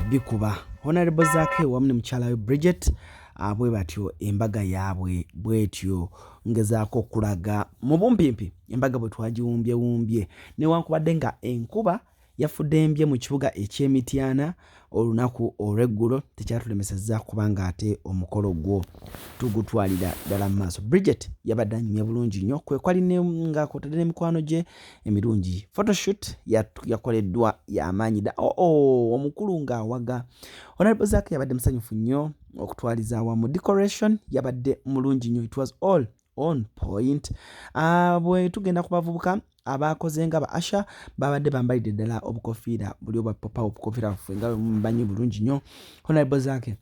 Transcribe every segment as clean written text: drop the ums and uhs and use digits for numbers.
Bikuba Honorable Zaake wamu ne mukyala we Bridget, bwe batyo embaga yaabwe bwetyo. Ngezaako okulaga mu bumpimpi embaga bwe twagiwumbyewumbye, newankubadde nga enkuba yafudembye mu kibuga eky'Emityana olunaku olw'eggulo, tekyatulemesezza kubanga ate omukolo gwo tugutwalira ddala mu maaso. Bridget yabadde anyumye bulungi nnyo, kwe kwali nga kwotadde n'emikwano gye emirungi. Photoshoot yakoleddwa y'amaanyi dda. Oo oh, omukulu ng'awaga Honorable Zaake yabadde musanyufu nnyo okutwaliza awamu. Decoration yabadde mulungi nnyo, it was all on point. Bwe tugenda ku bavubuka abakoze nga ba usher, babadde bambalidde ddala obukofiira buli obwa popa, obukofiira bwaffe nga bwemumanyi bulungi nnyo. Honorable Zaake,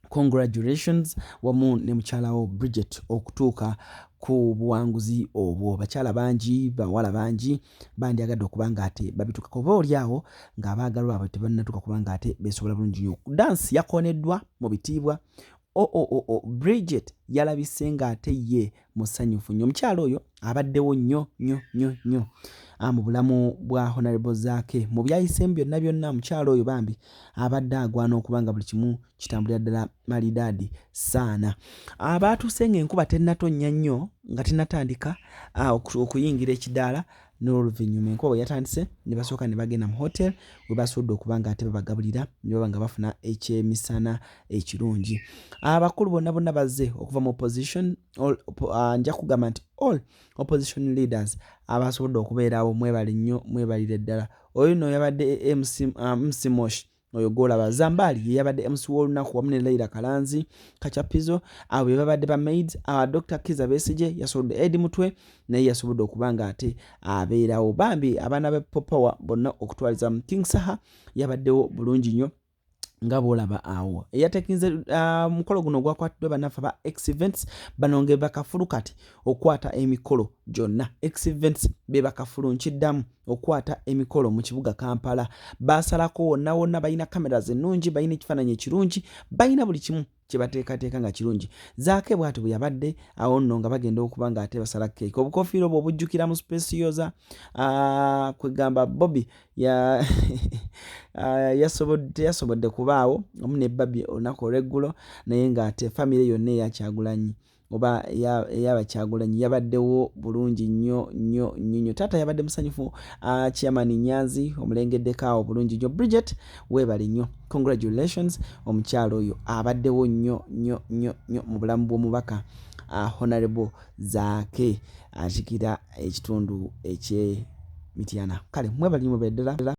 congratulations wamu ne mukyalawo Bridget okutuuka ku buwanguzi obwo. Bakyala bangi, bawala bangi bandyagadde okuba nga ate babituukako, oba oli awo ng'abaagalwa baabwe tebannatuuka kuba nga ate beesobola bulungi nnyo. Dance yakoneddwa mu bitiibwa. Oo Bridget yalabise ng'ate ye musanyufu nnyo. Omukyala oyo abaddewo nnyo nnyo nnyo nnyo mu bulamu bwa Honorable Zaake mu byayiseemu byonna byonna. Omukyala oyo bambi abadde agwana okuba nga buli kimu kitambulira ddala malidaadi saana. Abaatuuse ng'enkuba tennatonnya nnyo, nga tennatandika okuyingira ekidaala, n'oluvannyuma enkuba bwe yatandise ne basooka ne bagenda mu hotel we basobodde okuba nga ate babagabulira ne baba nga bafuna ekyemisana ekirungi. Abakulu bonna bonna bazze okuva mu opposition, nja kugamba nti all opposition leaders abasobodde okubeerawo, mwebale nnyo, mwebalire ddala. Oyo nno yabadde MC Mosh, oyo gwolaba Zambaali ye yabadde MC w'olunaku wamu ne Leila Kalanzi Kachapizo, abo be babadde ba maids. Dr Kiza Besigye yasobodde, Edi Mutwe naye yasobodde okuba nga ate abeerawo. Bambi abaana ba Popawa bonna okutwaliza mu King Saha yabaddewo bulungi nnyo nga bwolaba awo. Eyatekinze mukolo guno ogwakwatiddwa bannaffe aba X Events, bano nge bakafulu kati okwata emikolo gyonna. X Events be bakafulu, nkiddamu, okwata emikolo mu kibuga Kampala. Basalako wonna wonna, balina cameras ennungi, balina ekifaananyi ekirungi, balina buli kimu kyebateekateeka nga kirungi. Zaake bw'ati bwe yabadde awo nno nga bagenda okuba nga ate basala keeki. Obukofiira obwo obujjukira mu specioza, kwegamba Bobi teyasobodde kubaawo wamu ne Barbie olunaku olw'eggulo, naye ng'ate famire yonna eya Kyagulanyi oba ey'Abakyagulanyi yabaddewo bulungi nnyo nnyo nnyo nnyo. Taata yabadde musanyufu, Chairman Nyanzi omulengeddeko awo bulungi nnyo. Bridget, weebale nnyo, congratulations. Omukyalo oyo abaddewo nnyo nnyo nnyo nnyo mu bulamu bw'omubaka Honorable Zaake akikira ekitundu eky'e Mityana. Kale mwebale nnyo, mwebale ddala.